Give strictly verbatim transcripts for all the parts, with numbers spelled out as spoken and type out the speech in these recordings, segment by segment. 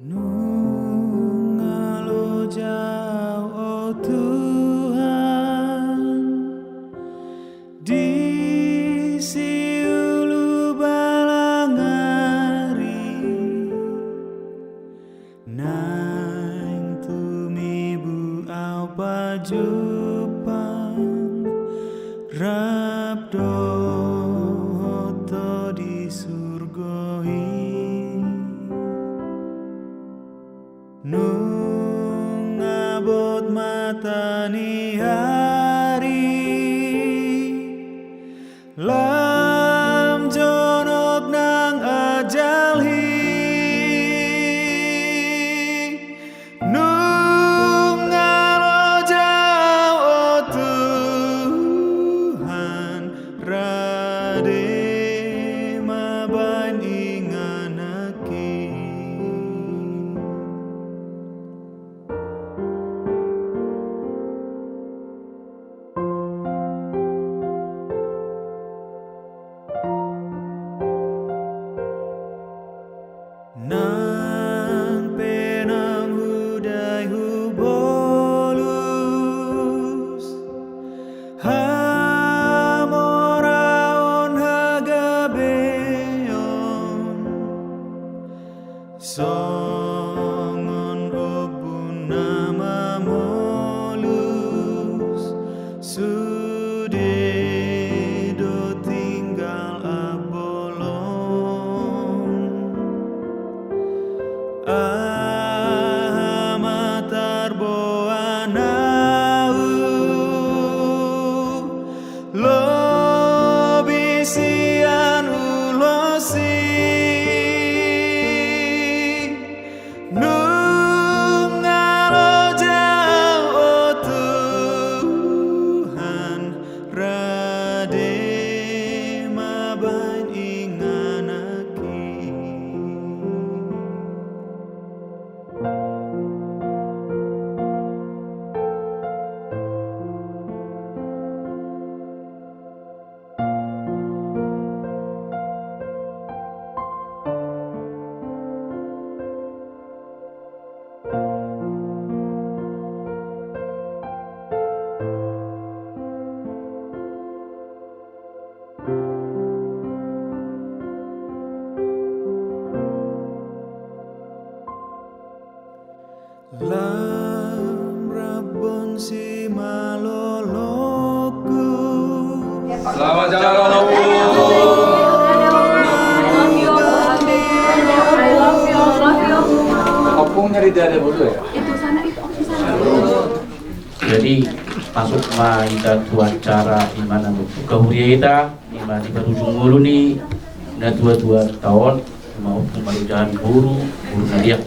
Nunga lo jau, o Tuhan, di siulu balang ari, naeng tumibu au pajumpang rap dohot Ho di surgo i. Nunga bot mata ni ari, lam jonok nang ajal i. Nunga lo jau, o Tuhan, rade ma baen inganan i. Nang pe naung hudai hubolus, hamoraon hagabeon, songon ombun na mamolus, sude do tinggal abolon. Aha ma tarboan ahu, lobi sian ulos i. Nunga lo jau, o Tuhan, rade ma baen inganan i. Lam rap bon simalolongku. Selamat jalan, Opung. Opung nyari dada dulu ya. Jadi, masuk ma hita tu acara i ma na mambuka huria hita. Ima di parujung ngolu ni natuatua taon, ima Ompu Marujahan boru, boru Nabiak.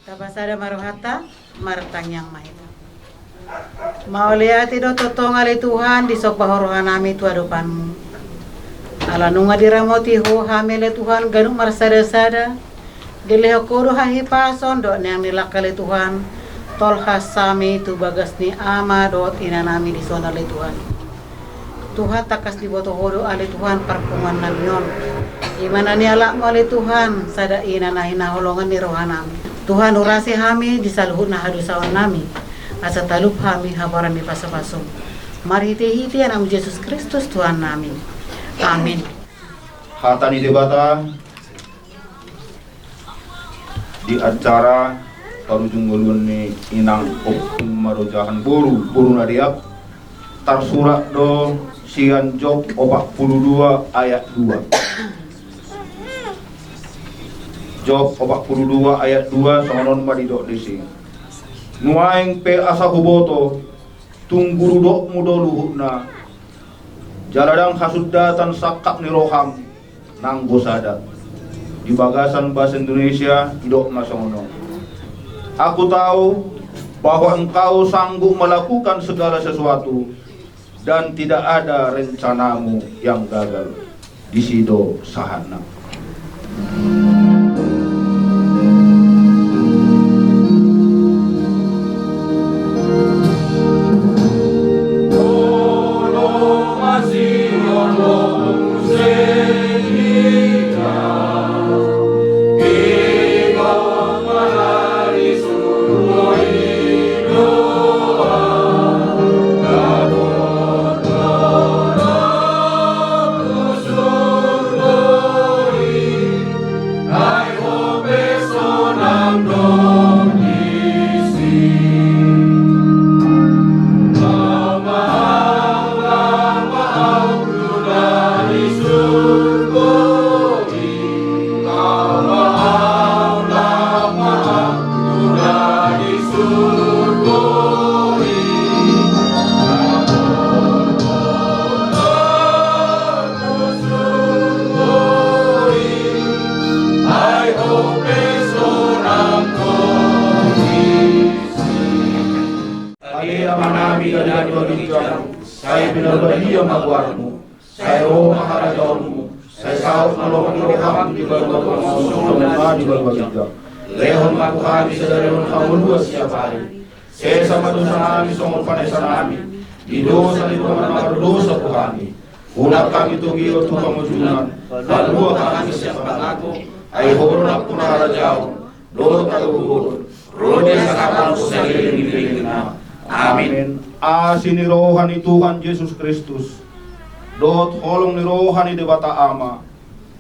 Tapasada ma rohanta, martangiang ma hita. Mauliate do tongtong ale Tuhan, disomba Ho rohanami tu adopanMu. Ala nunga diramoti Ho hami ale Tuhan ganup marsadasada, dilehon Ho do hahipason dohot neang ni langka ale Tuhan, tolhas hami tu bagas ni ama dohot inanami dison ale Tuhan. Tuhan, tangkas diboto Ho do ale Tuhan parpunguan nami on. I ma na nialap-Mu ale Tuhan, sada i na naeng hinaholongan ni roha nami. Tuhan, urasi hami di saluhut na hadosaon nami, asa talup hami habaoran ni pasu-pasu-Mu. Marhite-hite Anak-Mu Jesus Kristus Tuhan nami. Amin. Hata ni Debata di acara parujung ngoluon ni inang ompung marojahan boru, boru na riap, tarsurat do sian Job opat pulu dua ayat dua. Job opat pulu dua ayat dua, songon on ma didok disi: Nuaeng pe asa huboto, tung gurudokmu do luhutna, jala ndang hasundatan sangkap ni roham nanggo sada. Di bagasan bahasa Indonesia didok ma songon on: Aku tahu bahwa Engkau sanggup melakukan segala sesuatu, dan tidak ada rencanamu yang gagal. Disi do sahatna. Ale Amanami na di banua ginjang, sai pinarbadia ma goarmu. Sai ro ma harajaonmu, sai saut ma lomo ni roham di banua tonga on songon na di banua ginjang. Lehon ma tu hami sadari on hangoluan siapari. Sesa ma dosanami songon panesanami di dosa ni dongan na mardosa tu hami. Unang hami togihon tu pangunjunan, palua ma hami sian pangago, ai Ho do nampuna harajaon, dohot hagogoon, ro di angka salpu saleleng ni lelengna. Amin. Asi ni roha ni Tuhan Jesus Kristus, dohot holong ni roha ni Debata Ama,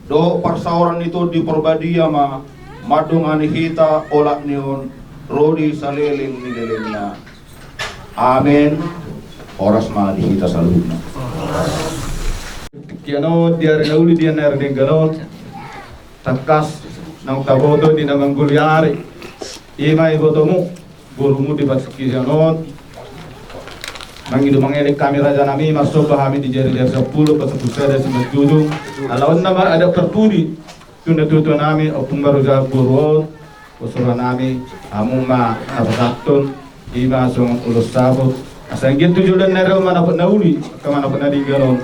dohot parsaoran ni Tondi Parbadia ma mandongani hita olat ni on ro di saleleng ni lelengna. Amin. Horas ma di hita saluhutna. Tingki on di ari na uli di ari na denggan on. Tangkas naung taboto di na manggoluhi ari, i ma ibotomu borumu di partingkian on. Mangido mangelek hami rajanami, marsomba hami di jari-jari sampulu, pasampulu sada simanjujung. Ala on nama adat parpudi tu natuatuanami, ompung marojahan boru on. Pasahat hami hamu ma na pasahathon, i ma songon ulos saput. Asa anggiat tu joloan ni ari on manopot na uli, angka manopot na denggan on.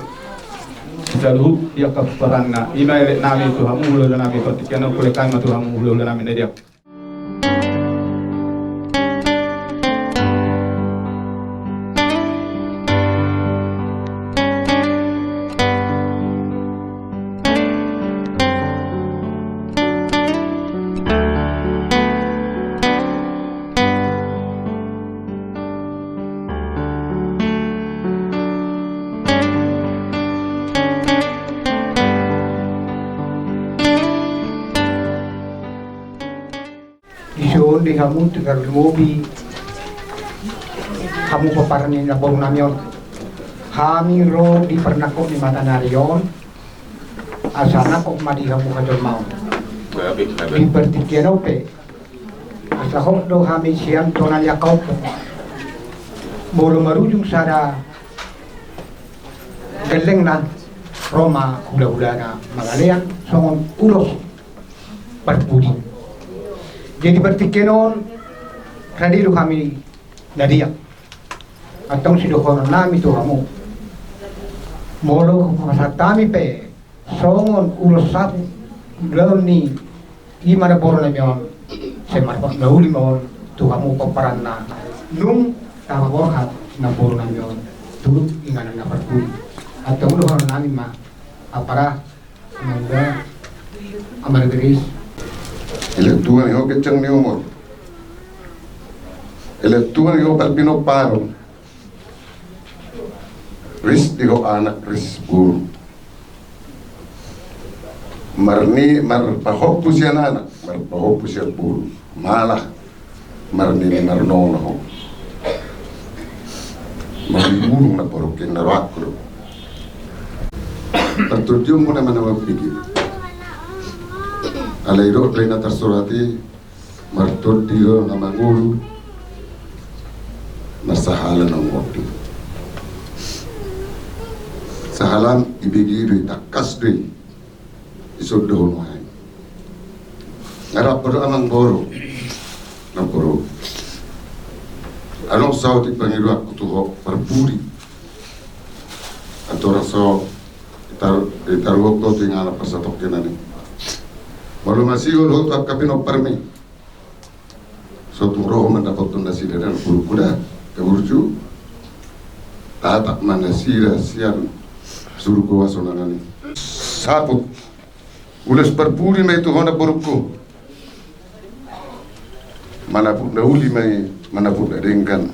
Di saluhut di angka pomparanna, i ma eleknami tu hamu hulahulanami, partingkian on huelek hami ma tu hamu hulahulanami na di angka Dison di hamu tu tarlumobi hamu pomparan ni namboru nami on. Hami ro di parnangkok ni mata ni ari on, asa nangkok ma di hamu hajolmaon di partingkian on pe. Asa hot do hami sian tona ni angka ompung, molo marujung sada gellengna, ro ma hulahulana mangalean songon ulos parpudi. Jadi partingkian on rade do hami na di angka, antong sidohonon nami tu hamu, molo pasahat hami pe songon ulos saput ulaon ni i ma namboru nami on, sai marpangoli ma on tu hamu pomparanna nunga tapaborhat namboru nami on tu inganan na parpudi. Antong dohonon nami ma, apara, amangga, amar beris. Elek tua ni ho, kencang ni umur. Elek tua ni ho, parpinomparon. Ris di ho anak, ris boru. Marni, marpahompu sian anak, marpahompu sian boru. Malah marnini marnono ho. Marnini burung na poruk na roakku do. Martondionmu na manawan pigi. Alai do play na tarsurat i. Martondi do na mangolu, marsahala na mangolu. Sahalam ibege do i, tangkas do i. Ison do ho nuaeng. Nga rap do amang boru. Na boru. Adong saut i pangidoanku tu ho, parpudi. Andorang so itaruhon ho tu inganan parsatongkinan i. Molo masigol ho tu angka pinomparmi. So tung ro ho mandapothon nasida, dan burukku da, da burju. Tatap ma nasida sian surgo hasonangan i. Saput. Ulos parpudi ma i tu ho na borungku. Manaput na uli ma i, manaput na denggan.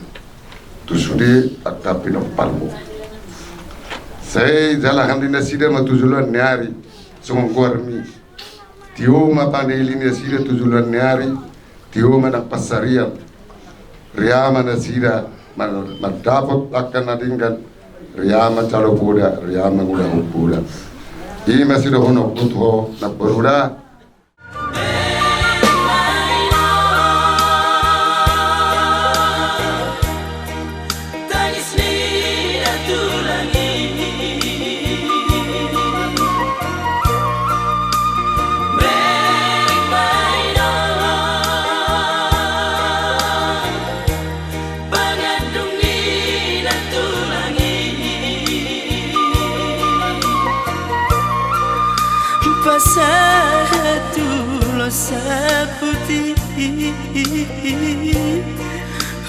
Tu sude angka pinomparmu. Sai jala hande nasida ma tu joloan ni ari songon goarmi. Tio ma pande ili nasida tu joloan ni ari, tio ma nang pansarian. Ria ma nasida mar-, mardapot angka na denggan, ria manjalo poda, ria mangulahon poda. I ma sidohononku tu ho na boru da. Tangis ni na tulang i. Mereng ma i dohot pangandung ni na tulang i. Pasahat ulos saput i.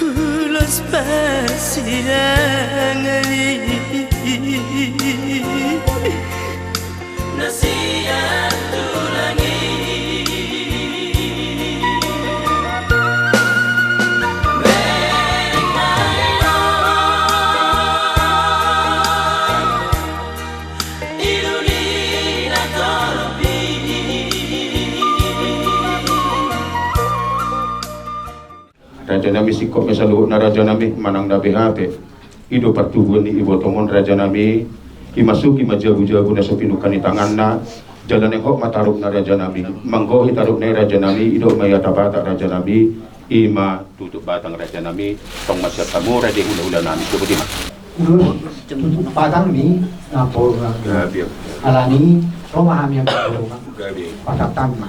Ulos parsidangan i. Na sian tulang i. Mereng ma i dohot ilu ni na torop i. Rajanami, singkop ma i saluhutna rajanami, manang na beha pe. I do partubuan ni ibotom on rajanami, i ma suki ma jabu-jabu na so pinungka ni tanganna, jala naeng hot ma tarukna rajanami, manggohi tarukna i rajanami, didok ma i hata Batak rajanami, i ma tutup batang rajanami, tong ma sian hamu raja i hula-hula nami, coba di ma. Ulos tutup batang ni namboru nami. Gabe. Alani, ro ma hami namboru nami. Gabe. Pasahat hami ma.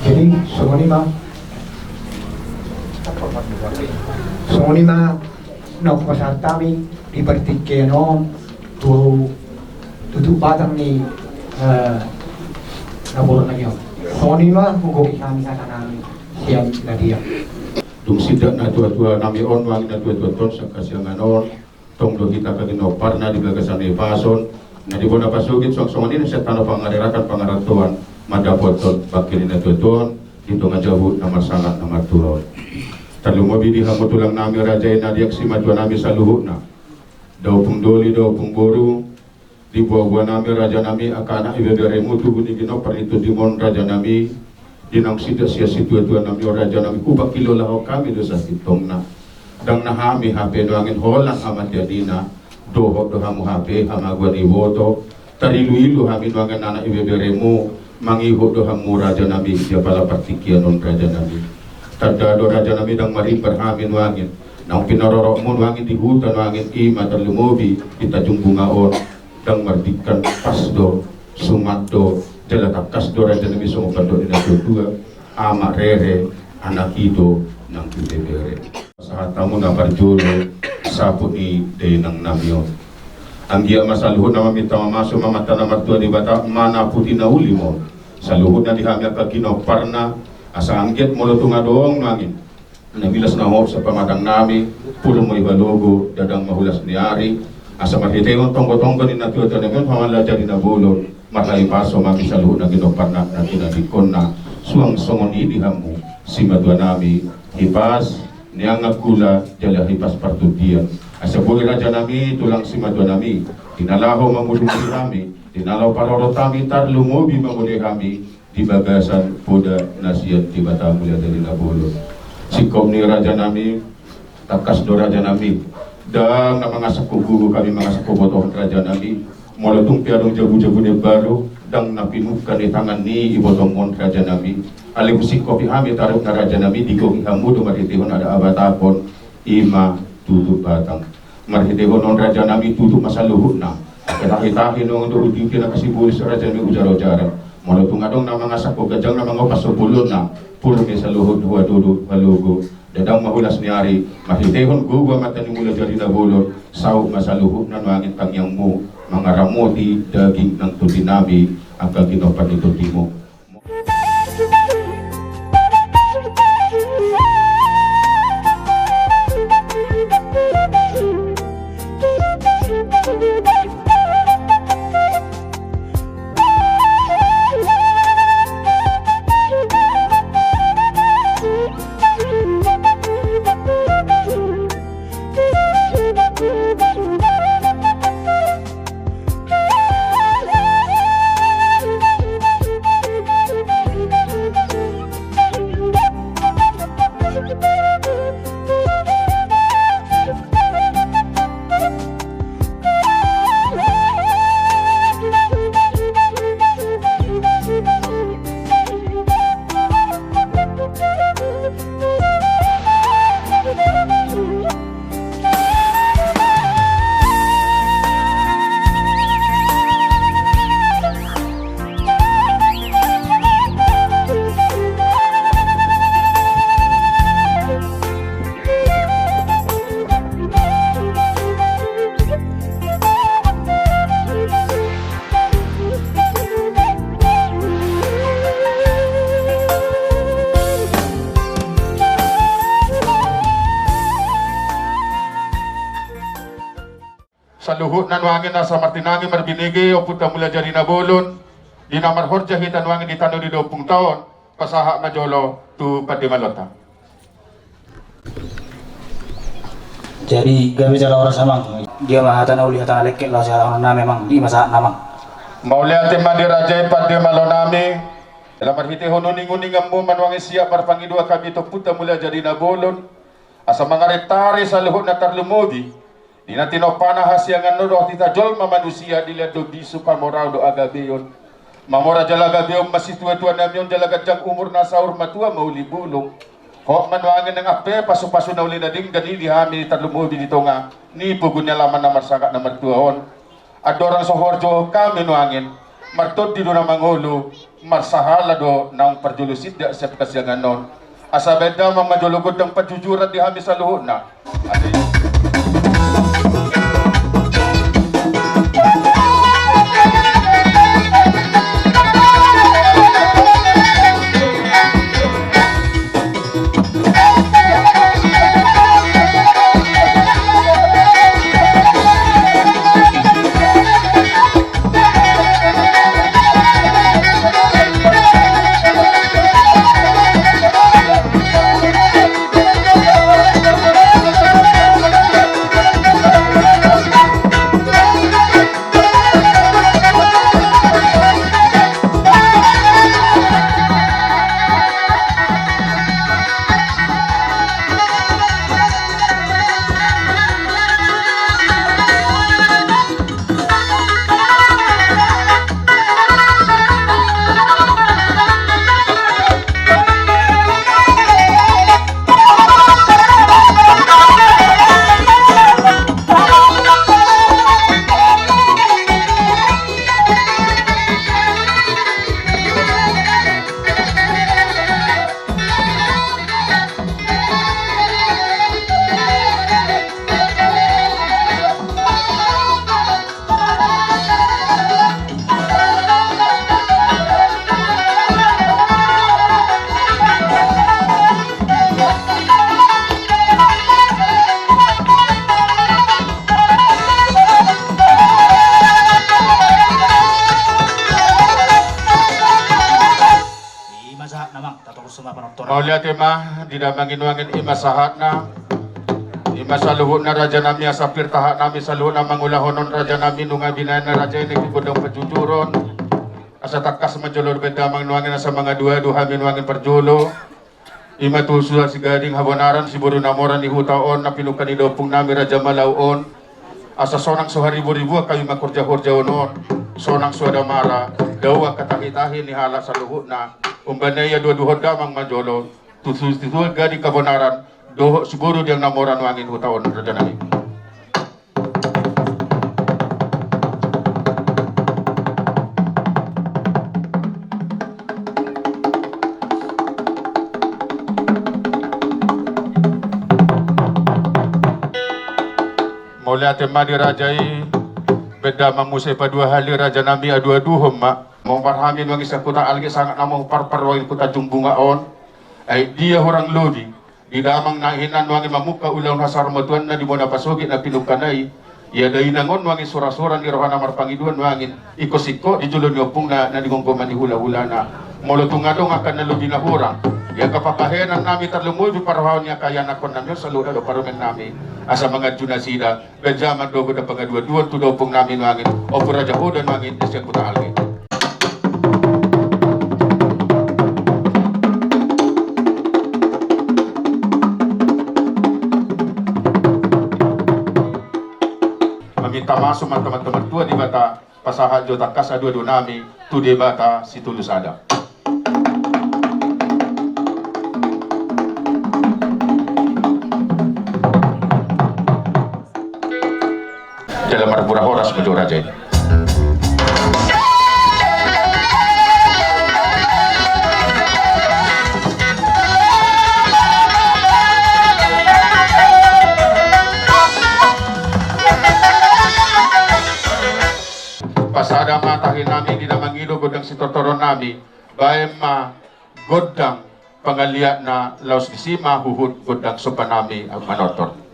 Jadi, songon i ma. Songon i ma. Na hupasahat hami di partingkian on tu tutup batang ni, eh, namboru nami on. Songon i ma hugohi hami hata nami sian na dia. Dung sindak natua-tua nami on, nuaeng natua-tua on sian hasiangan on, tong do hita angka pinomparna di bagasan na hipas on, na di bona pasogit songon-songon i na sian tano pangarerakan pangarantoan mandapothon bangke ni natua-tua on di tonga jabu na marsangap na martua on. Tarlumobi di hamu tulang nami raja i na di angka simatua nami saluhutna, da ompung doli da ompung boru, di boa-boa nami rajanami, angka anak ibeberemu tubu ni ginompar ni tondimon rajanami, di naung sindak sian situa-tua nami on rajanami, hupakilola ho hami do sasintongna. Ndang na hami hape nuaeng holan hamatean i na, dohot do hamu hape hamagoan ni iboto, tarilu-ilu hami nuaeng anak ibeberemu, mangihut do hamu rajanami di apala partingkian on rajanami. Tanda do rajanami ndang marimbar hami nuaeng naung pinarorotmu nuaeng di huta nuaeng, i ma tarlumobi di Tanjung Bunga on, ndang mardingkan, pas do, sumat do, jala tangkas do rajanami songon pandok ni natua-tua, amak rere, anak ito nang ibebere. Pasahat hamu na parjolo saput ni dainang nami on. Anggiat ma saluhutna maminta mamasu ma Amanta na martua Debata, manaputi na uli ma on saluhutna di hami angka ginomparna. Asa anggiat molo tung adong nuaeng na milas na hot sian pamatangnami, pur ma i halogo, ndang ma hulas ni ari. Asa marhitehon tonggo-tonggo ni natuatua nami on, Amang Mulajadi Nabolon, marhahipason ma hami saluhutna ginomparna na tinadingkonna, suang songon i di hamu simatuanami, hipas ni angkula jala hipas partondian. Asa boi rajanami, tulang simatuanami, di na laho mamuli-muli hami, di na laho parorot hami, tarlumobi mangoli hami di bagasan poda na sian Debata Mulajadi Nabolon. Singkop ni rajanami, tangkas do rajanami, ndang na mangasahon gogo hami, mangasahon botohon rajanami. Molo tung pe adong jabu-jabu na imbaru, ndang na pinungka ni tangan ni ibotom on rajanami. Alai husingkopi hami taruhna rajanami, digohi hamu do marhitehon adat Batak on, i ma tutup batang. Marhitehon on rajanami, tutup ma saluhutna. Tahi-tahi nuaeng do uju-uju na sibolis rajanami, ujar-ujaran. Molo tung adong na mangasahon ganjang, na mangopas sombuluna, pur ma i saluhut huadodo halogo, ndang ma hulas ni ari. Marhitehon gogo Amanta ni Mulajadi Nabolon, saut ma saluhutna nuaeng tangiangmu, mangaramoti daging nang tondinami, angka ginompar ni tondimu. Saluhutna nuaeng asa martinangi marbinege Ompunta Mulajadi Nabolon, di na marhorja hita nuaeng di tano ni ompunta on, pasahat ma jolo tu pande malonta. Jadi gabe jala horas amang. Dia ma hata na uli, hata na lengket, laho sihaholongan nami amang, di ma sahatna amang. Mauliate ma di raja i pande malonami. Jala marhitehon uning-uninganmu ma nuaeng siap marpangidoan hami tu Ompunta Mulajadi Nabolon, asa mangarentari saluhutna, tarlumobi di na tinompana hasiangan on dohot hita jolma manusia, dilehon do bisuk, hamoraon dohot hagabeon. Mamora jala gabe on ma situatua nami on, jala ganjang umurna, saur matua mauli bulung. Hot ma nuaeng nang ampe pasu-pasu na uli na denggan i di hami, tarlumobi di tonga ni pogu ni alaman na marsangkap na martua on. Andorang so huparjolo hami nuaeng, martondi do na mangolu, marsahala do naung parjolo sindak sian hasiangan on. Asa bahen damang ma jolo gondang panjujuran di hami saluhutna. Mauliate ma di damang i nuaeng, i ma sahatna. I ma saluhutna raja nami, asa pir tahatnami saluhutna mangulahon on raja nami, nunga binahen raja i nangkin gondang pajujuron. Asa tangkas ma jolo bahen damang nuaeng asa mangaduadu hami nuaeng parjolo. I ma tu Sua Sigading Habonaran, siboru na mora ni huta on, na pinungka ni daompung nami Raja Malau on. Asa sonang so hariboriboan hami mangkorjahorja on, sonang so adamara, dao angka tahitahi ni halak saluhutna. Umbahen na i aduaduhon damang ma jolo tu Sua Sigading Habonaran dohot siboru diang na mora nuaeng huta on raja nami. Mauliate ma di raja i. Bahen damang muse paduahali raja nami, aduaduhon ma. Mamuhar hami nuaeng sian Huta Alge, sangap na mamuharhar nuaeng Huta Jumbunga on. Ai dia hurang lobi di damang na hinan nuaeng mamungka ulaon hasarmatuanna di bona pasogit na pinungkana i. Ia dainang on nuaeng surasura ni rohana marpangidoan nuaeng ingkon singkop di jolo ni ompungna na di gomgoman ni hulahulana. Molo tung adong angka na lobi na hurang di angka pambahenan nami, tarlumobi parrohaon ni angka ianakhon nami on saluhutna dohot parumaen nami, asa manganju nasida. Bahen damang do gondang pangaduaduon tu daompung nami nuaeng, Ompu Raja Hoda nuaeng, sian Huta Alge. Maminta masu ma tu Amanta Martua Debata, pasahat jo tangkas aduadu nami tu Debata Sitolu Sada. Jala marpura horas ma jo raja i. Pasada ma tahi nami di damang i do gondang sitortoron nami. Bahen ma gondang pangaliatna, laos disi ma huhut gondang somba nami manortor.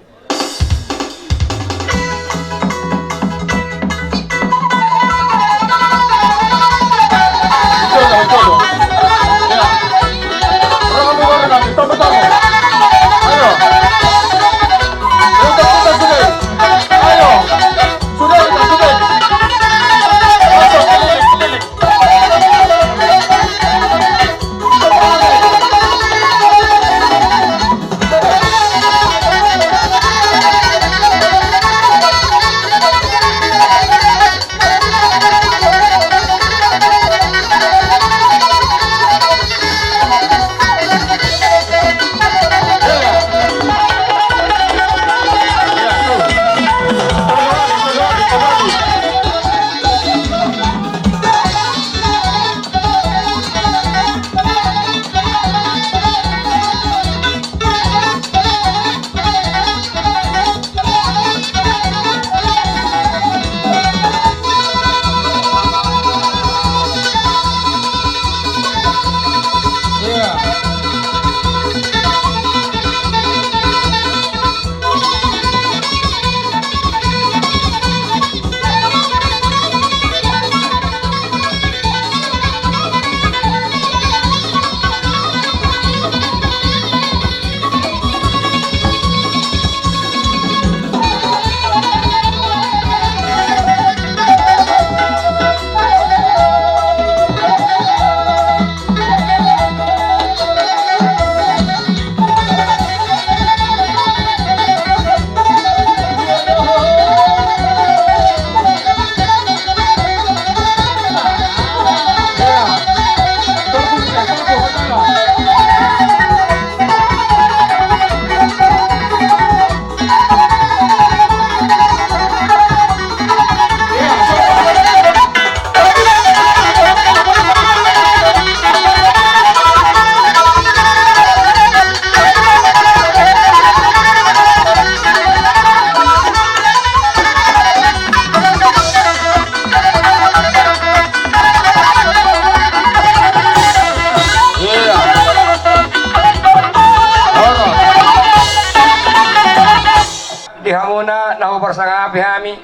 Di hamuna na huparsangapi hami,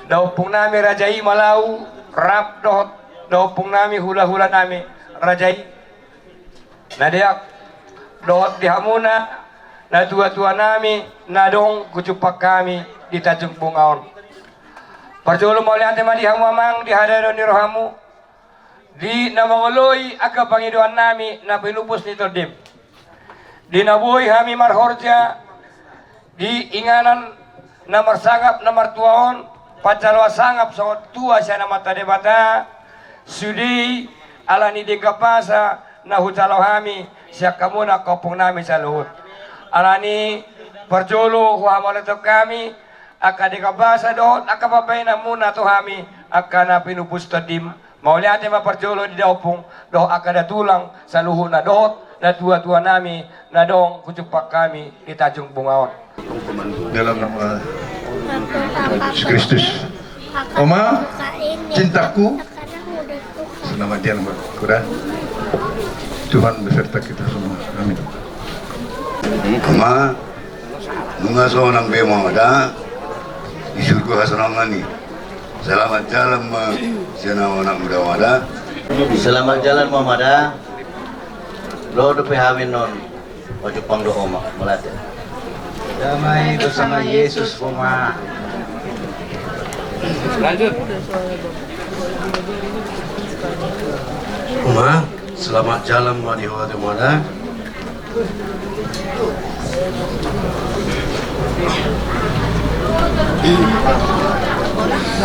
daompung nami raja i Malau, rap dohot daompung nami hulahula nami raja i. Na deak, dohot di hamuna natuatuanami na adong hujumpang hami di Tanjung Bunga on. Parjolo mauliate ma di hamu amang di hadaon ni rohamu, di na mangoloi angka pangidoannami na pinupus ni tondim. Di na boi hami marhorja di inganan na marsangap na martua on, panjaloan sangap songon tua sian Amanta Debata, sude i ala ni denggan basa na hujalo hami sian hamuna angka ompungnami saluhut. Alani parjolo huhamauliatehon hami angka denggan basa dohot angka pambahenanmuna tu hami angka na pinupus tondim. Mauliate ma parjolo di daompung dohot angka datulang saluhutna dohot natuatuanami na adong hujumpang hami di Tanjung Bunga on. Dalam nama Yesus Kristus. Oma, cintaku. Selamat jalan, Pak. Kuda. Tuhan beserta kita semua. Amin. Oma, nunga sonang be ma da, di surgo hasonangan i. Selamat jalan ma sian au anakmu da, Oma da. Selamat jalan ma, Oma da. Lo dope hami on pajumpang do, Oma. Mauliate. Damai bersama Yesus, Oma. Lanjut. Oma, selamat jalan ma di ho ate, Oma da.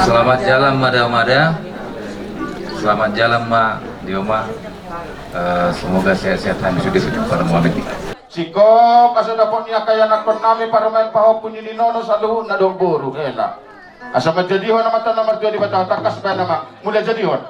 Selamat jalan ma da, Oma da. Selamat jalan ma di Oma. Eh, semoga sehat-sehat hami sude pada muamin. Singkop asa dapot ni angka ianakkonnami parumaen pahompu ni ninono saluhutna dohot boru hela. Asa manjadihon Amanta na martua Debata, tangkas baen amang. Mauliate jadihon.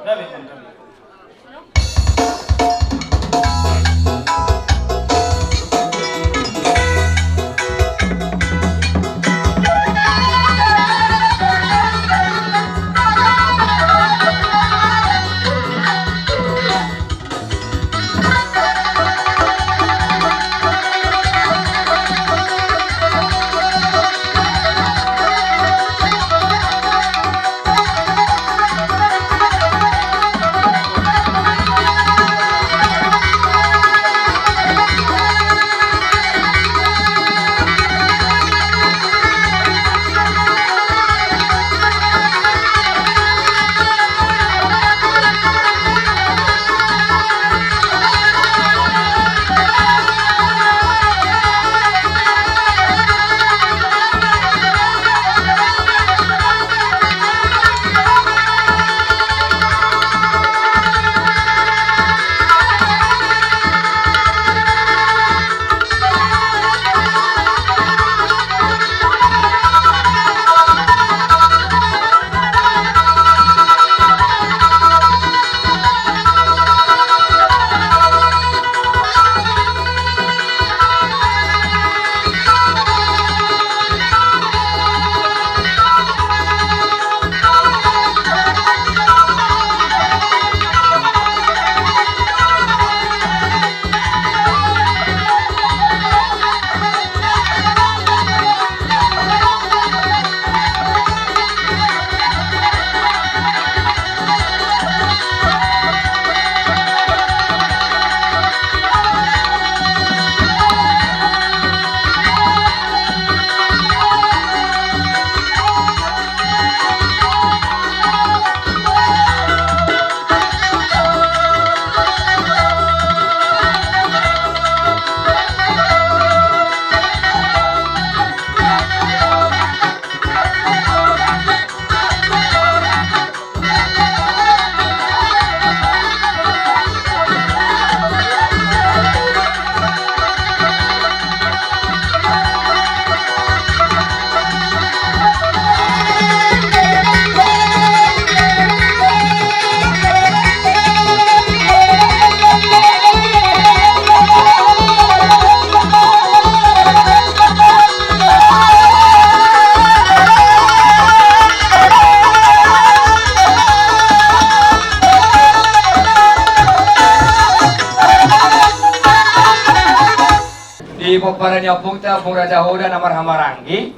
Di pomparan ni ompungta, Ompung Raja Hoda na marhahamaranggi,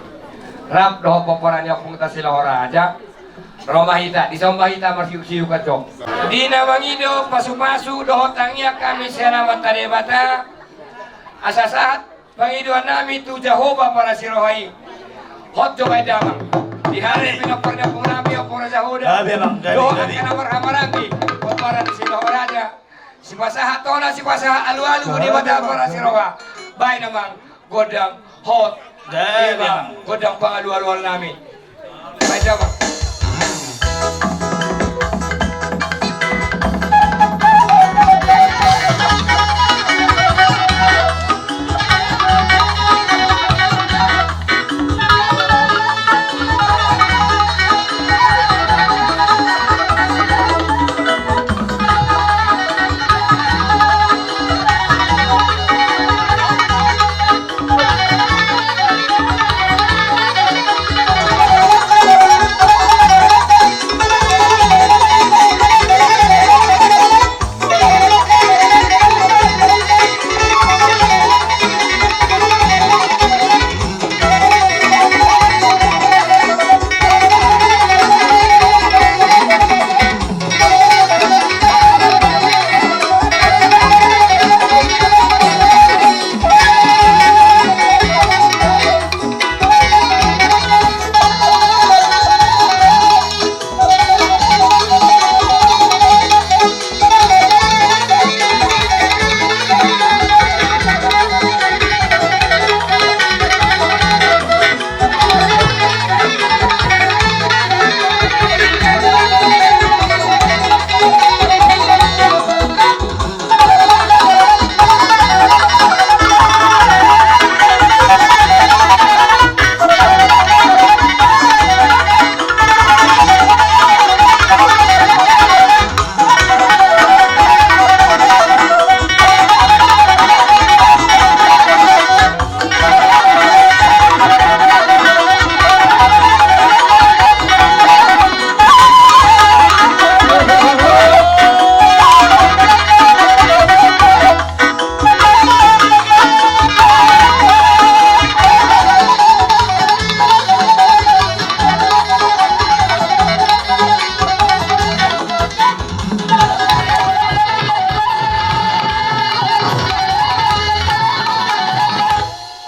rap dohot pomparan ni ompungta Silaho Raja, ro ma hita, dison ma hita marsiuksiuk antong. Di na mangido pasupasu dohot tangiang hami sian Amanta Debata, Asa sahat pangidoan nami tu Jahowa parasi roha i. Hot jo baen damang. Di hami pinompar ni ompung nami, Ompung Raja Hoda. Gabe, Amang, gabe, gabe. Dohot angka na marhahamaranggi, pomparan ni si Bah Raja. Sipasahat tona, sipasahat alualu, gabe, Debata, Amang, parasi roha. Baen damang gondang hot. Gabe, Amang. Gondang pangalualuan nami.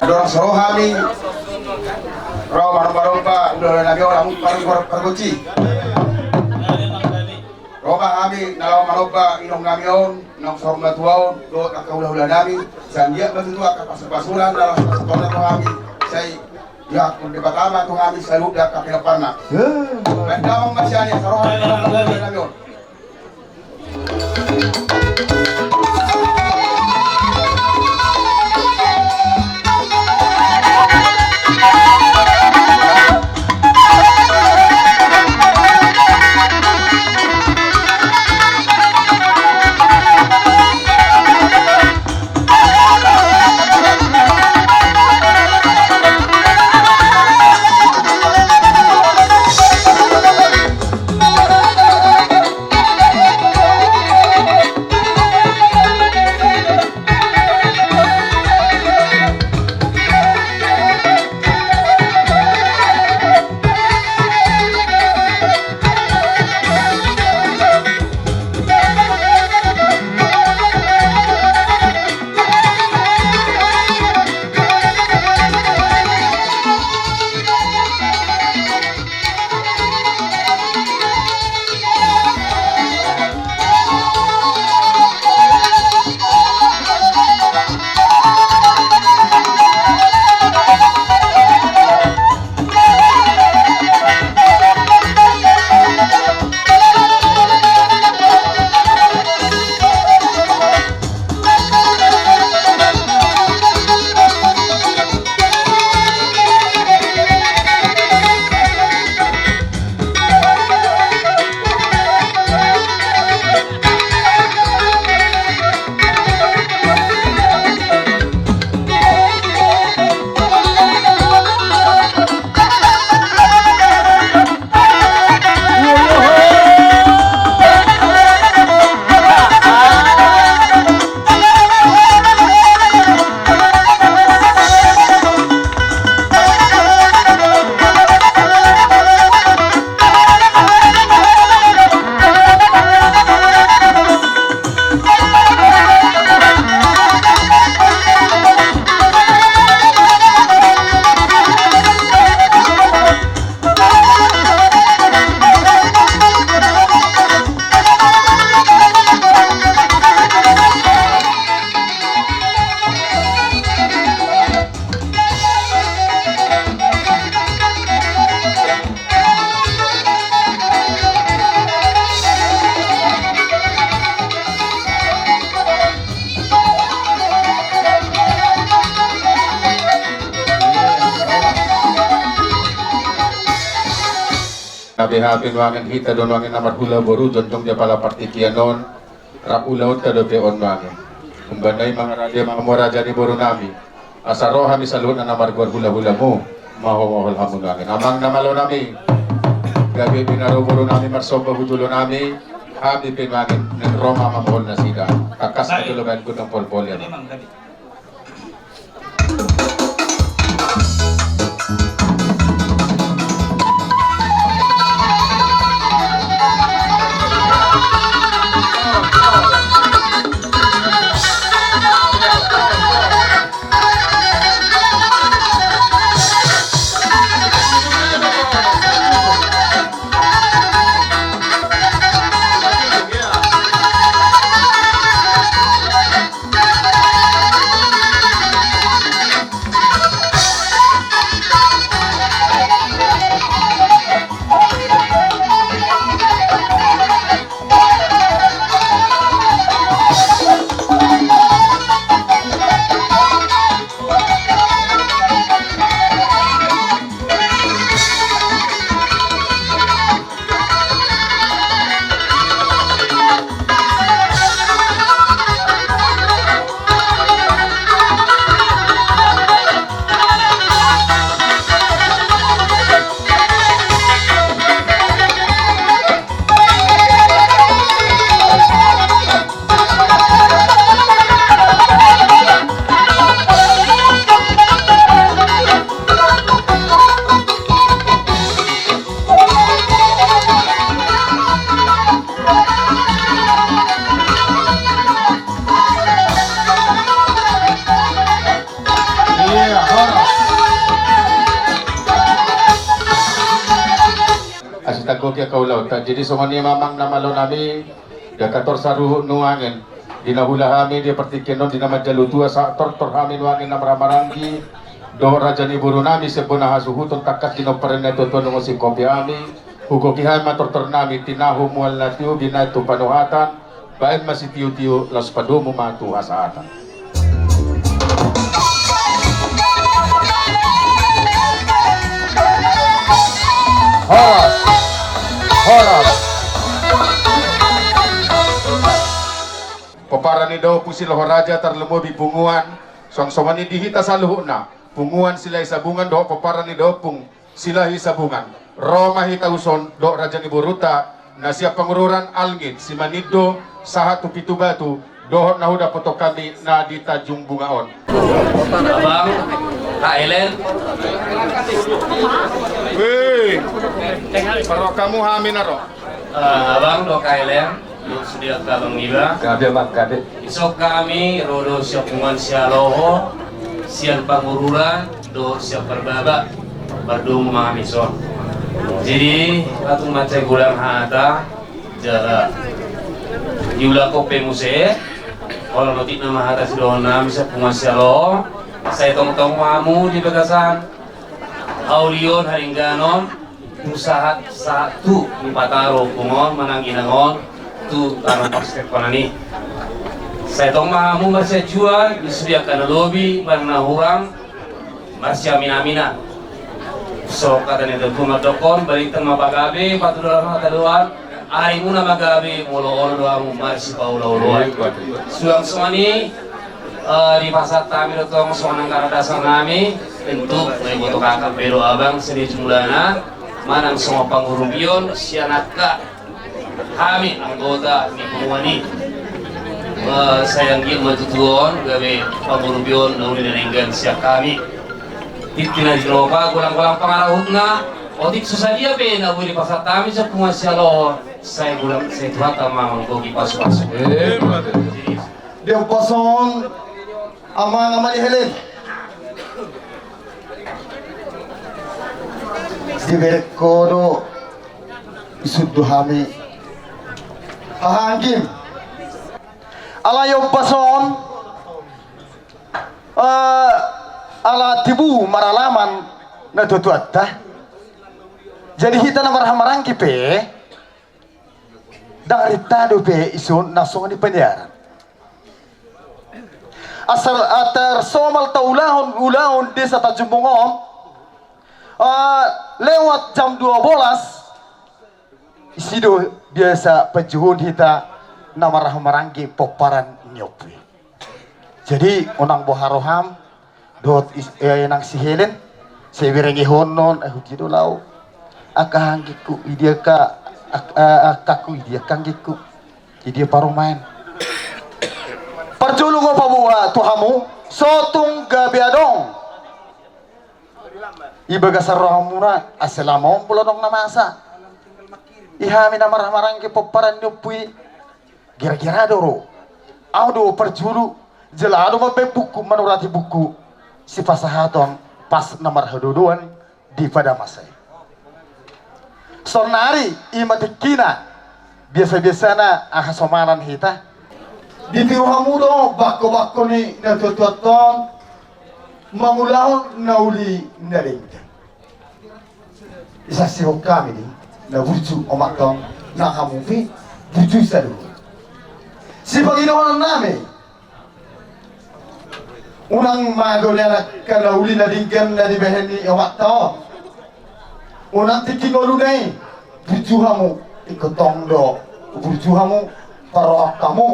Andorang so ro hami ro manomba-nomba hulahula nami on, hamu pargonsi. Ro ma hami na laho manomba inong nami on, inong saur matua on, dohot angka hulahula nami. Sai anggiat ma tutu angka pasu-pasuan na laho pasahathon tu hami, sai diampehon Debata ma tu hami saluhut angka pinomparna. Baen damang ma sian i, asa ro hami manomba hulahula nami on. Hape nuaeng hita do nuaeng na marhula boru jongjong di apala partingkian on. Rap ulaonta dope on nuaeng. Umbahen na i mangarade ma hamu raja ni boru nami. Asa ro hami saluhutna na margoar hulahulamu. Mamohol hamu nuaeng. Amang na malo nami. Gabe binaru boru nami marsomba tu jolo nami. Hami pe nuaeng naeng ro ma mamohol nasida. Tangkas ma jolo baen gondang polpol i. Asi tanggo kia kau laut. Jadi songon i ma amang na malo nami. Dia kator saruhut nuaeng. Di na hula hami di partingkian on di na manjalo tua sahat tortor hami nuaeng na marhamaranggi. Dohot raja ni boru nami sian bona hasuhuton tangkas di na umparani na tuatua nunga singkopi hami. Hugohi hami ma tortor nami tinahu mual na tio binaen tu panuhatan. Baen ma sitiotio laos padomu ma tu hasahatan. Horas. Horas. Pomparan ni da ompung Siloho Raja tarlumobi punguan. Songon i di hita saluhutna punguan Silahi Sabungan dohot pomparan ni da ompung Silahi Sabungan. Ro ma hita tuson dohot raja ni borunta na sian Pangururan Alngit Simanindo sahat tu Pitubatu dohot na hudapothon hami na di Tanjung Bunga on. Abang, Kak Elen. Wih. Parrohamu hami na ro. Eh, abang dohot Kak Elen. Sude angka abang niba. Gabe amang gabe. Dison hami ro do sian punguan Sialoho, sian Pangururan dohot sian Parbaba. Mardomu ma hami dison. Jadi, langsung mansai godang hata jala diulahon pe muse. Holan otik nama hata sidohonon nami sian punguan Sialoho. Sai tongtong ma hamu di bagasan haulion haringganon. Tu sahat sahat tu dipataro ompung on manang inang on tu tano parsekolan i. Sai tong ma hamu marsianjuan di sude angka na lobi manang na hurang marsiaminaminan. So hata ni na tuatua mandokkon balintang ma pagabe patuduhon hata doan. Arimuna ma gabe molo olo do hamu marsipaulaulaon. Suang songon i. Eh, dipasahat hami do tong songon angka dasan nami. Tentu molo iboto kakak pe do abang sede jumlahna manang songon pangurupion sian angka hami anggota ni punguan i. Eh, sai anggiat ma tutu on gabe pangurupion na uli na denggan sian hami. Tintin na di roha golang-golang pangarahutna. Otik so sadia pe na boi dipasahat hami sian punguan Sialoho sai golang sai Tuhanta ma manggohi pasupasu. Di ombas on amang ama ni Helen. Diberek ho do isundu hami haha anggim. Alai ombas on eh, ala tibu maralaman na tuatuanta. Jadi hita na marhamaranggi pe. Dang rita dope ison na songon i paniaran. Asal atar somal taulahon ulahon desa Tanjung Bunga on. Eh, lewat jam dua belas Disi do biasa panjouon hita na marhahamaranggi pomparan ni ompu i. Jadi unang boha roham dohot is-, eh, nang si Helen, sai berengehonon, eh, hudia do laho angka anggingku, idia angka, ak-, eh, angkangku, idia angka anggingku, idia parumaen. Parjolo nga paboa tu hamu, so tung gabe adong i bagasan rohamuna, asa lama on molo adong na masa i hami na marhahamaranggi pomparan ni ompu i. Gira-gira do ro, ahu do parjolo, jala ahu do mambaen buku, manurati buku sipasahaton pas na marhadodoan di pada masa i. Saonnari i ma tingkina, biasa-biasana aha somanan hita. Ditiru hamu do bangko-bangko ni natuatuanta on mangulahon na uli na denggan. Disaksihon hami do na burju omanta on, nang hamu pe burju saluhut. Sipangidohononnami, unang mago ni angka na uli na denggan na dibahen ni omanta on. Unang tingki ngoluna i burju hamu, ingkon tong do burju hamu, parrohahon hamu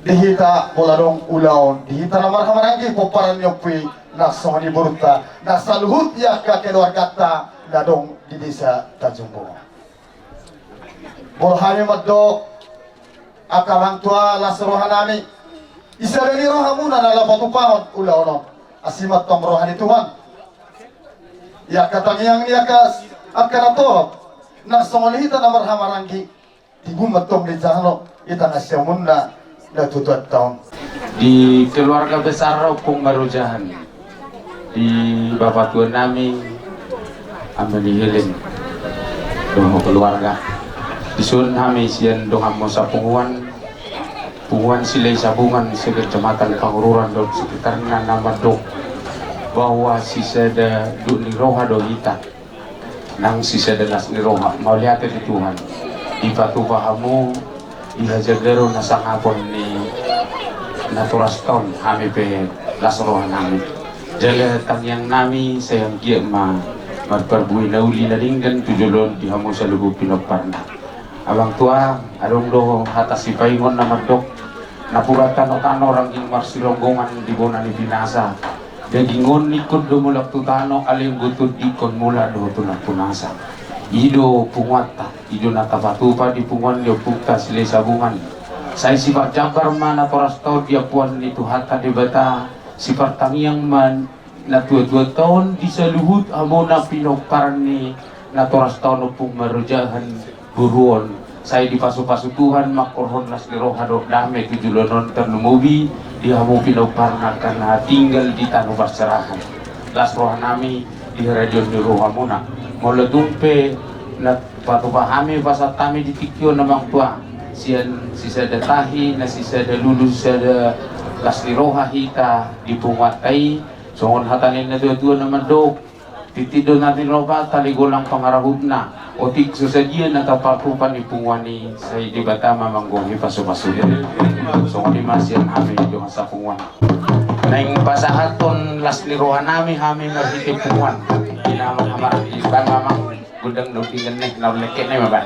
di hita molo adong ulaon di hita na marhahamaranggi pomparan ni ompu i, nang songon i borunta, nang saluhut angka keluarganta na adong di desa Tanjung Bunga. Molo hami mandok angka amang tua, las rohanami, i sada ni rohamuna na laho patupahon ulaon on, asi ma tong roha ni Tuhan. Ia angka tangiang ni angka, angka na torop, nang songon i hita na marhahamaranggi, tibu ma tong di jalo i tangkas siamunna natuatuanta on. Di keluarga besar Ompung Marojahan, di bapatuanami, ama ni Helen dohot keluarga. Dison hami sian donganmu sapunguan, Punguan Silahisabungan sekecamatan Pangururan dohot sekitarna na mandok bahwa sisada dok ni roha do hita. Nang sisada las ni roha, mauliate di Tuhan. Dipatupa hamu di hajagaron na sangapon ni natorasta on, hami pe las rohanami. Jala tangiangnami sai anggiat ma marparbue na uli na denggan tu joloan on di hamu saluhut pinomparna. Amang tua, adong do hata sipaingot na mandok: Napuran tanotano rangging marsironggongan di bona ni pinasa. Daging on ingkon do mulak tu tano, alai anggo tondi ingkon mulak do tu nampunasa. I do punguanta, i do na tapatupa di punguan ni ompunta Silahisabungan. Sai siparjambar ma natorasta on di ampuan ni Tuhanta Debata, sipartangiang ma natuatuanta on di saluhut hamuna pinompar ni natorasta on Ompung Marojahan boru on. Sai dipasupasu Tuhan manghorhon las ni roha dohot dame tu joloan on, tarlumobi di hamu pinomparna angka na tinggal di tano parserahan. Las rohanami di haradeon ni rohamuna. Molo tung pe na patupa hami, pasahat hami di tingki on, amang tua, sian sisada tahi, na sisada lulu, sisada las ni roha hita di punguanta i. Songon hata ni natuatua na mandok: Tintin do na tinopa, tali golang pangarahutna. Otik so sadia na tapatupa di punguan i, sai Debata ma manggohi pasupasu. Songon i ma sian hami dongan sapunguan. Naeng pasahathon las ni rohanami hami marhite punguan. Ina ma hamar di bang amang. Gondang do pinggan ne, na lengket ne ma ba.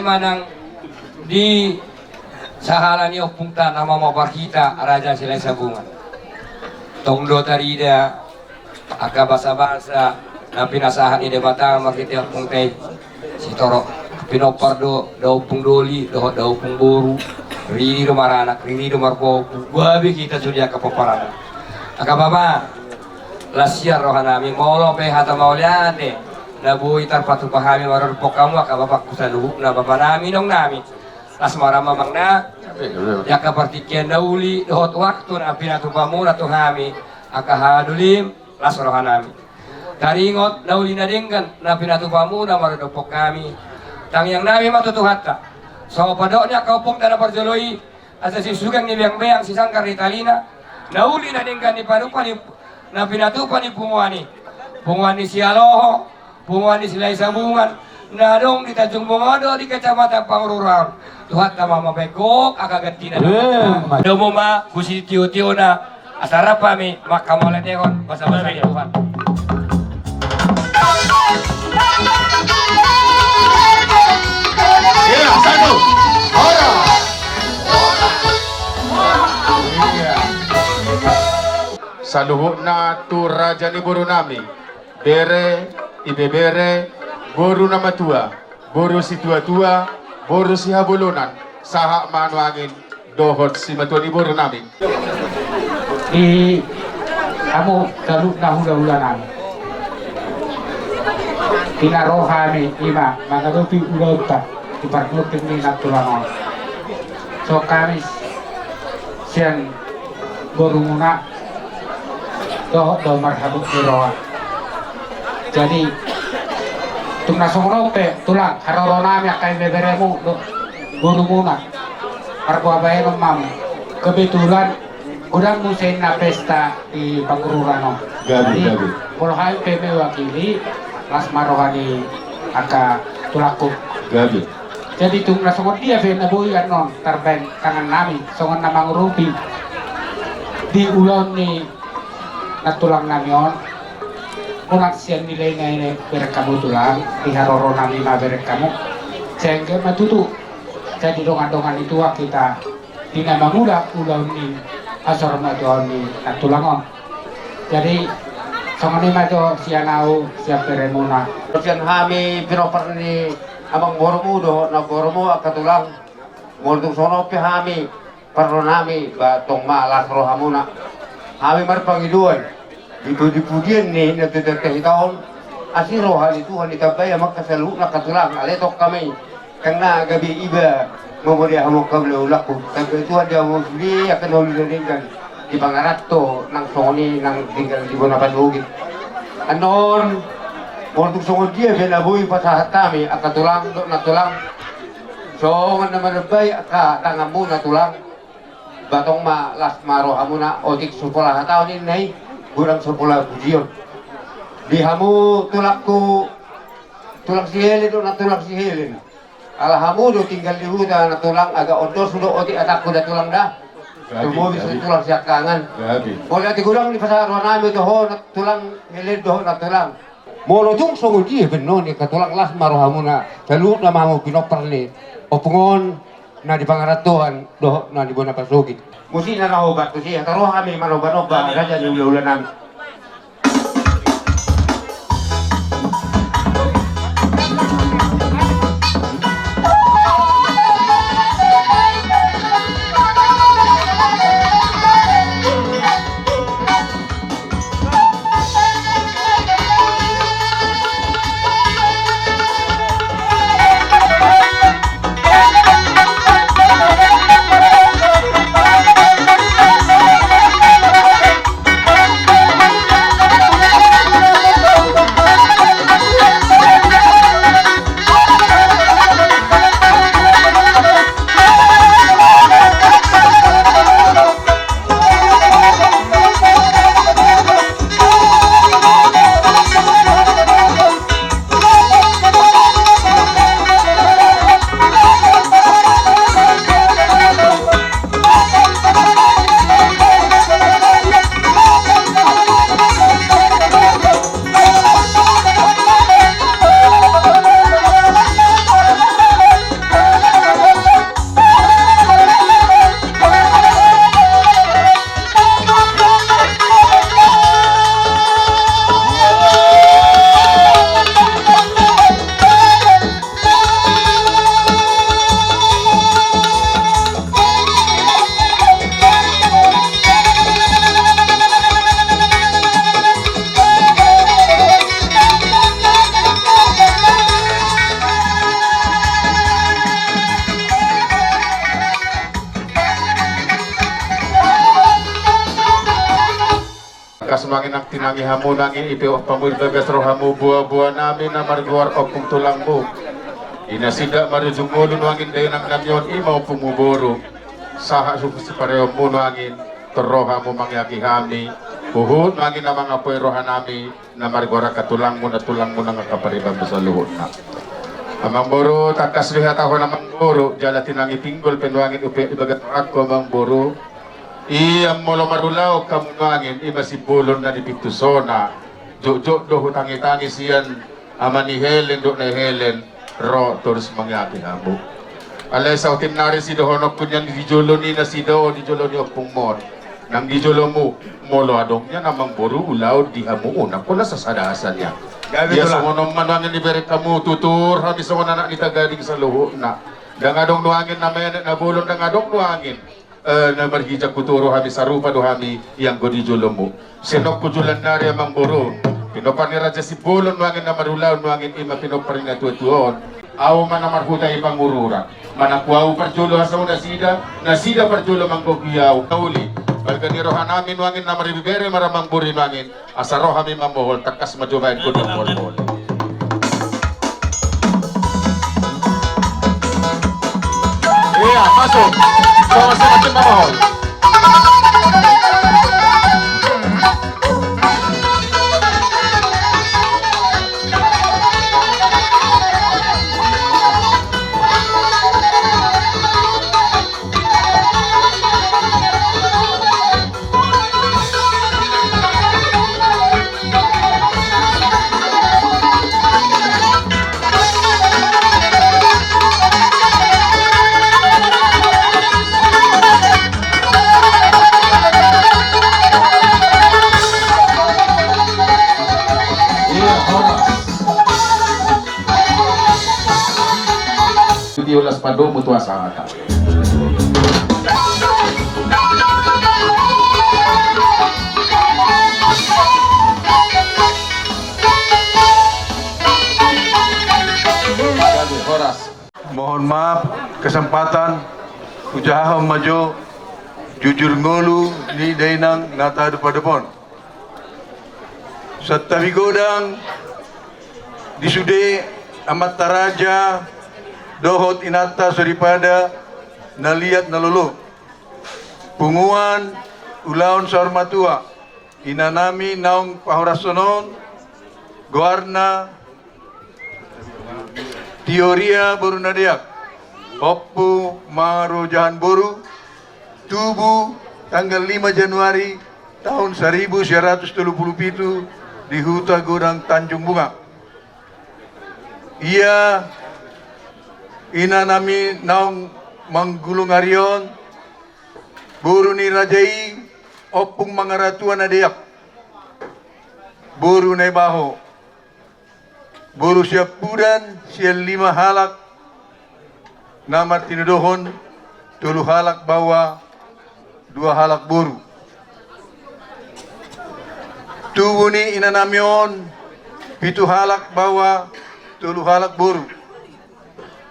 Manang di sahala ni ompungta na mamopar hita Raja Silahisabungan. Tong do tarida angka basabasa na pinasahat ni Debata marhite ompungta i. Sitorop pinompar do da ompung doli dohot da ompung boru. Riri do maranak, riri do marboru. Gabe hita sude angka pomparanna. Angka bapa, las sian rohanami molo pe hata mauliate na boi tarpatupa hami maradophon hamu angka bapangku saluhutna, bapanami, inongnami. Las ma roham amang na. Di angka partingkian na uli dohot waktu na pinatupamuna tu hami angka hahadolim, las rohanami. Taringot na uli na denggan na pinatupamuna maradophon hami. Tangiangnami ma tu Tuhanta, songon pandok ni angka ompungta na parjolo i, asa sisugeng ni beangbeang, sisanggar ni talina, na uli na denggan ni panupa ni na pinatupa ni punguan i, punguan ni Sialoho, punguan ni Silahisabungan, na adong di Tanjung Bongodo di Kecamatan Pangururan. Tuhanta ma mambahen gok angka gantina. Domu ma husitiotio na asa rap hami manghamauliatehon basabasa ni Tuhan. Iya, satu. Ora. Iya. Saluhutna tu raja ni borunami, bere, ibebere, boru na matua, boru situatua, boru sihabolonan, sahat ma nuaeng dohot simatua ni borunami. Di hamu saluhutna hulahulanami, di na ro hami ima mangadopi ulaonta di pargonting ni nantulang on. Songon hami sian borumuna dohot do marhabot ni roha. Jadi tung na songon on pe tulang, haroronami angka ibeberemu dohot borumuna, marboa bahenon ma hamu. Kebetulan godang muse inna pesta di Pangururan on. Gabe, jadi gabe. Molo hami pe mewakili, las ma roha ni angka tulangku. Gabe. Jadi tung na songon dia pe na boi annon tarbahen tangannami songon na mangurupi di ulaon ni nantulangnami on, unang sian nilai na i bereng hamu tulang, di haroronami ma bereng hamu. Sehingga ma tutu jadi dongandongan ni tuak hita di na mangula ulaon ni hasomatuaon ni nantulang on. Jadi songon i ma jo sian ahu, sian beremuna. Sian hami pinompar ni amangborumu dohot namborumu angka tulang, molo tung songon on pe hami parlonami, ba tong ma las rohamuna. Hami marpangidoan di pudipudian ni na tutu hita on, asi roha ni Tuhan ditambai amang angka saluhutna angka tulang, alai tong hami tangkas gabe iba mamodai hamu angka hulahulangku. Tambai Tuhan di hamu sude angka na uli na denggan di pangaranto nang songon i nang tinggal di bona pasogit. Annon molo tung songon dia pe na boi pasahat hami angka tulang dohot nantulang, songon na manambai angka tanganmuna tulang, ba tong ma las ma rohamuna. Otik so pola hataon ninna i, godang so pola pujion. Di hamu tulangku, tulang si Helen dohot nantulang si Helen, ala hamu do tinggal di huta nantulang, agak ondos do otik atangku da tulang da. Gabe, tumobi gabe. Tulang siangkangan. Gabe. Molo ate godang dipasahat rohanami tu ho nantulang Helen dohot nantulang. Molo tung songon dia pe annon i angka tulang, las ma rohamuna, saluhutna ma hamu pinompar ni ompung on na di pangarantoan dohot na di bona pasogit. Musik na nahobat tusi, hata rohami manobanomba raja ni hulahulanami. Tangkas nuaeng nang tinangi hamu nuaeng i pe ompung hamu di bagas rohamu boa-boa nami na margoar ompung tulangmu. Ina sindak marujung ngolu nuaeng dainang nami on i ma ompungmu boru. Sahat suhut sipareonmu nuaeng torop hamu mangeaki hami. Huhut nuaeng na mangapoi roha nami na margoar angka tulangmu na tulangmu nang angka paribanmu saluhutna. Amang boru, tangkas do huhatahon amang boru, jala tinangi pinggol pe nuaeng upe di bagas rohangku amang boru. Ia molo marulaon hamu nuaeng i ma sibolon na di pintu sona. Jotjot do hutangitangi sian ama ni Helen dohot na Helen ro torus mangeaki hamu. Alai saotik nari sidohononku nian di jolo ni nasida on di jolo ni ompungmon. Nang di jolomu molo adong nian amang boru ulaon di hamu unang hona sasada asa nian. Ia songon on ma nuaeng dibereng hamu tutur hami songon anak ni Tagading saluhutna. Ndang adong nuaeng na menek na bolon ndang adong nuaeng. Eh, na margijang huturu hami sarupa do hami ianggo di jolomu. Songon on jolo nari amang boru. Pinompar ni raja sibolon nuaeng na marulaon nuaeng i ma pinompar ni natuatua on. Au ma na marhuta i Pangururan. Manang hu au parjolo hasau nasida, nasida parjolo manggohi au. Nauli. Balga ni roha nami nuaeng na maribebere ma amang boru nuaeng. Asa ro hami mamohol tangkas ma jo baen godang moholmohol. Ia masuk. Sama-sama mamohol. Dia ulas pandomu tu asa hata. Horas. Mohon maaf, kesempatan hujahahon ma jo jujur ngolu ni dainang na tadup-adup on. Santabi godang di sude amanta raja dohot inanta soripada na liat na lolo. Punguan ulaon saur matua, inanami naung pahorashon on, goarna Tioria boru Nadeak, Ompu Marojahan boru, tubu tanggal lima Januari tahun saribu sia ratus tolu pulu pitu di Huta Godang Tanjung Bunga. Ia inanami naung manggulung ari on, boru ni raja i Ompung Mangaratua Nadeak, boru Naibaho, boru siampudan sian lima halak na martinodohon tolu halak baoa dua halak boru. Tubu ni inanami on pitu halak baoa tolu halak boru.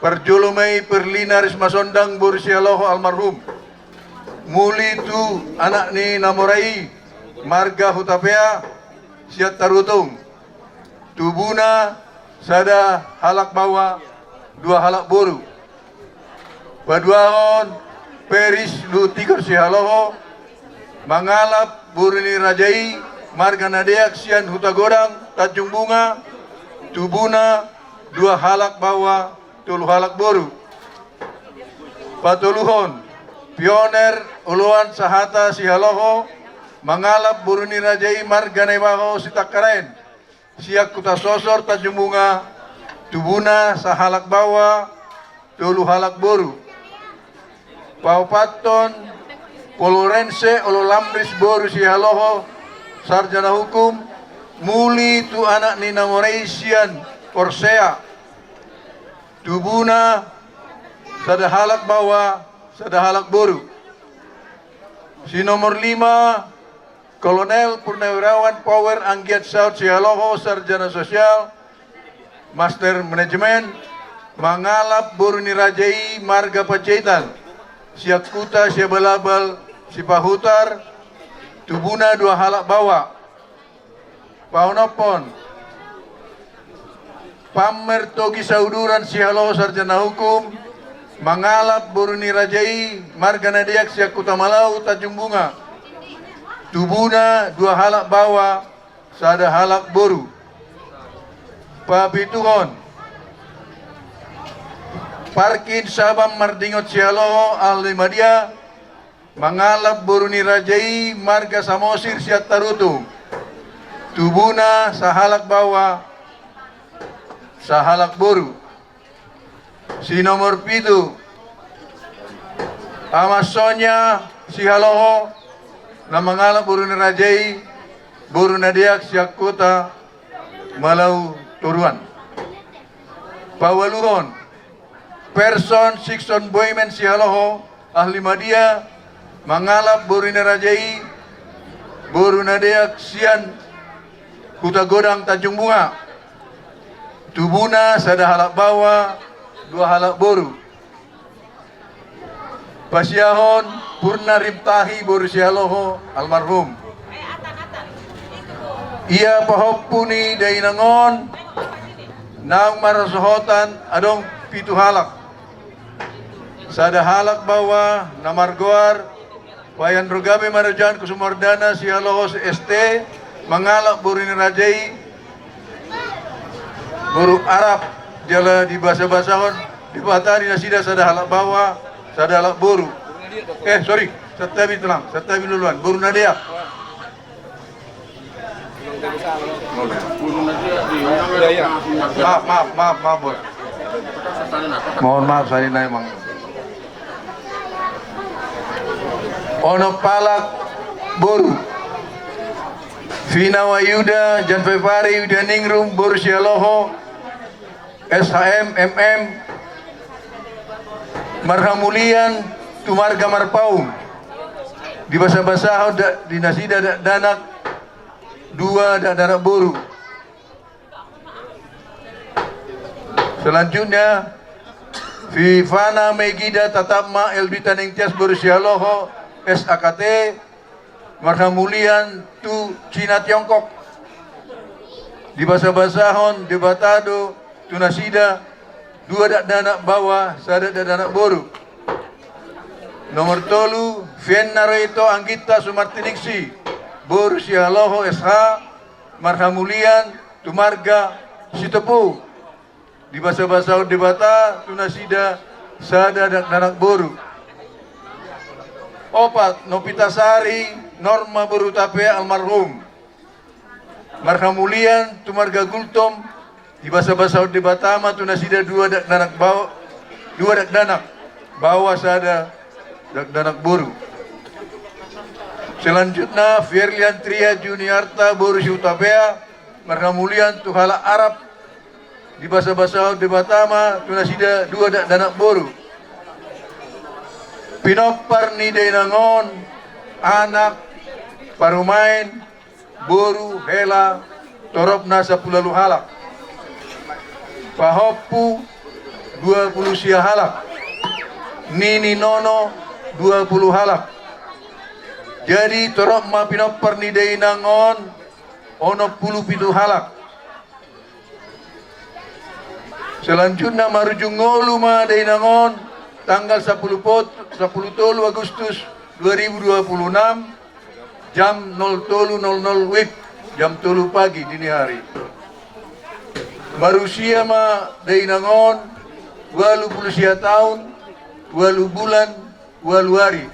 Parjolo ma i Perlina Rismasondang boru Sihaloho almarhum. Muli tu anak ni na mora i marga Hutapea sian Tarutung. Tubuna sada halak baoa dua halak boru. Paduahon Peris Luhut Tigor Sihaloho mangalap boru ni raja i marga Nadeak sian Huta Godang Tanjung Bunga, tubuna dua halak baoa tolu halak boru. Patoluhon Pioner Oloan Sahata Sihaloho mangalap boru ni raja i marga Naibaho Sitangkaraen sian Huta Sosor Tanjung Bunga, tubuna sahalak baoa tolu halak boru. Paopathon Polorense Ololamris boru Sihaloho sarjana hukum, muli tu anak ni na mora i sian Porsea, tubuna sada halak baoa sada halak boru. Si nomor lima Kolonel Purnawirawan Power Anggiat Saud Sihaloho sarjana sosial, master manajemen, mangalap boru ni raja i marga Panjaitan sian Huta Siabalabal Sipahutar, tubuna dua halak baoa. Paonomhon, pamer togi sauduran sihaloho sarjana hukum, mangalap boru ni raja i marga na deak sian Huta Malau Tanjung Bunga. Tubuna dua halak baoa, sada halak boru. Papituhon, parkin Sabam mardingot sihaloho Ahli Madia, mangalap boru ni raja i marga Samosir sian Tarutung. Tubuna sahalak baoa, sahalak boru. Si nomor pitu, Ama Sonia sihaloho, na mangalap boru ni raja i, boru na deak sian Huta Malau Toruan. Paualuhon, Persson Siksson Boimen sihaloho Ahli Madia, mangalap boru ni raja i, boru na deak sian Huta Godang Tanjung Bunga. Tubuna sada halak baoa, dua halak boru. Pasiahon, Purna Rimtahi boru sihaloho almarhum. Ia pahompu ni dainang on naung marhasohotan adong pitu halak. Sada halak baoa na margoar Wayan Rogabe Marajan Kusumardana sihaloho S T, mangalap boru ni raja i, boru Arab, jala dibasabasahon Debata di nasida sada halak baoa, sada halak boru. Eh, sorry, santabi, tenang, santabi loloan, boru na deak. Maaf, maaf, maaf, maaf, Bos. Mohon maaf, saya ini emang. Onom halak boru. Vina Wayuda, Jan Februari, Yuda Ningrum, boru sihaloho, S H M, M M, marhamulian tu marga Marpaung. Dibasabasahon da-, di nasida dakdanak, dua dakdanak boru. Selanjutnya, Vivana Megida Tatapma Elbita Ningtyas boru sihaloho, S A K T, marhamulian tu Cina Tiongkok. Dibasabasahon Debata do tu nasida dua dakdanak baoa, sada dakdanak boru. Nomor tolu, Vienna Roito Anggita Sumartiningsih, boru sihaloho S H, marhamulian tu marga Sitopu. Dibasabasahon Debata tu nasida sada dakdanak boru. Opat, Nopitasari Norma boru Hutapea almarhum. Marhamulian tu marga Gultom, dibasabasahon Debata ma tu nasida dua dakdanak bao-, dua dakdanak, baoa sada dakdanak boru. Selanjutna, Fierlian Tria Juniarta boru Sihutapea, marhamulian tu halak Arab, dibasabasahon Debata ma tu nasida dua dakdanak boru. Pinompar ni dainang on, anak, parumaen, boru, hela, toropna sampulu ualu halak. Pahompu dua pulu sia halak. Nini nono dua pulu halak. Jadi torop ma pinompar ni dainang on onom pulu pitu halak. Selanjutna marujung ngolu ma dainang on tanggal sampulu pot-, sampulu tolu Agustus dua ribu dua pulu enam, jam nol tolu nol nol W I B, jam tolu pagi, dini hari. Marusia ma dainang on ualu pulu sia taon, ualu bulan, ualu ari.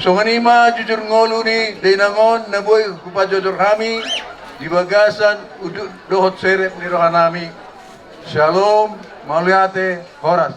Songon i ma jujur ngolu ni dainang on na boi hupajojor hami di bagasan unduk dohot serep ni rohanami. Syalom, mauliate, horas.